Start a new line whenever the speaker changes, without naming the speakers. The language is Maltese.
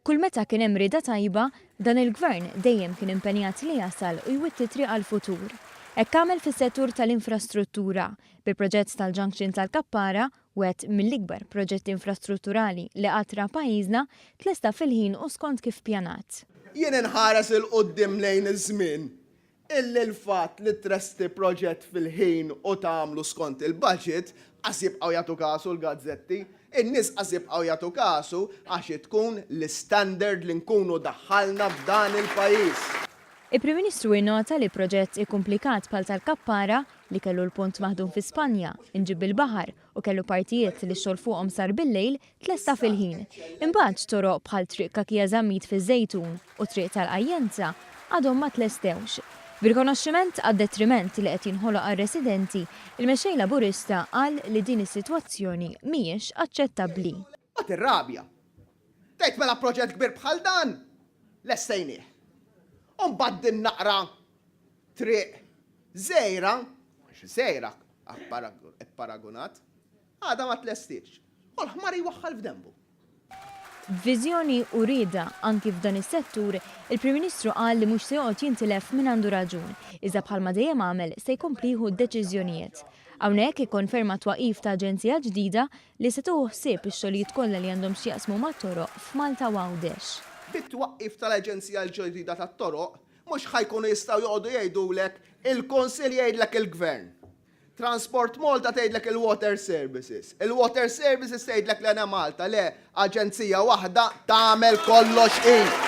Kull meta kien hemm rieda tajba, dan il-Gvern dejjem kien impenjat li jasal u jwitti t-triq għall-futur. Hekk għamel fis-settur tal-infrastruttura, bil-proġett tal-Junction tal-Kappara, wieħed mill-ikbar proġetti infrastrutturali li qatt ra pajjiżna, tlesta fil-ħin u skont kif pjanat.
Jien inħares 'il quddiem lejn iż-żmien Illi l-fatt li tresti proġett fil-ħin u tagħmlu skont il-budget, qas jibqgħu jagħtu kasu l-gazzetti. In-nies qas jibqgħu jagħtu kasu għax tkun l-istandard li nkunu daħħalna f'dan il-pajjiż.
Il-Prim Ministru innota li proġett ikkumplikat bħal tal-Kappara, li kellu l-pont maħdum fi Spanja, inġieb bil-baħar u kellu partijiet li x-xogħol fuqhom sar bil-lejl, tlesta fil-ħin. Imbagħad toroq bħal Triq Kakija Zammit fiż-Żejtun u Triq tal-Qajjenza għadhom ma tlestewx. B'rikonoxximent għad-detriment li qed jinħoloq għar-residenti, il-Mexxej Laburista qal li din is-sitwazzjoni mhijiex aċċettabbli.
U tirrabja. Tgħid mela proġett kbir bħal dan lestejnieh. U mbagħad din naqra triq żgħira, mhux żgħira pparagunat, Għadha ma tlestietx. U l-ħmar jwaħħal f'denbu.
B'viżjoni u rieda anki f'dan is-settur, il-Prim Ministru qal li mhux se joqgħod jintilef min għandu raġun, iżda bħalma dejjem għamel se jkompli jieħu d-deċiżjonijiet. Hawnhekk ikkonferma t-twaqqif ta' aġenzija ġdida li se tieħu ħsieb ix-xogħlijiet kollha li għandhom x'jaqsmu mat-toroq f'Malta u Għawdex.
Bit-twaqqif tal-Aġenzija l-ġdida tat-Toroq mhux ħa jkunu jistgħu joqogħdu jgħidulek il-Kunsill jgħidlek il-Gvern. Transport Malta tgħidlek il-Water Services. Il-Water Services tgħidlek l-Enemalta. Le, aġenzija waħda tagħmel kollox hi.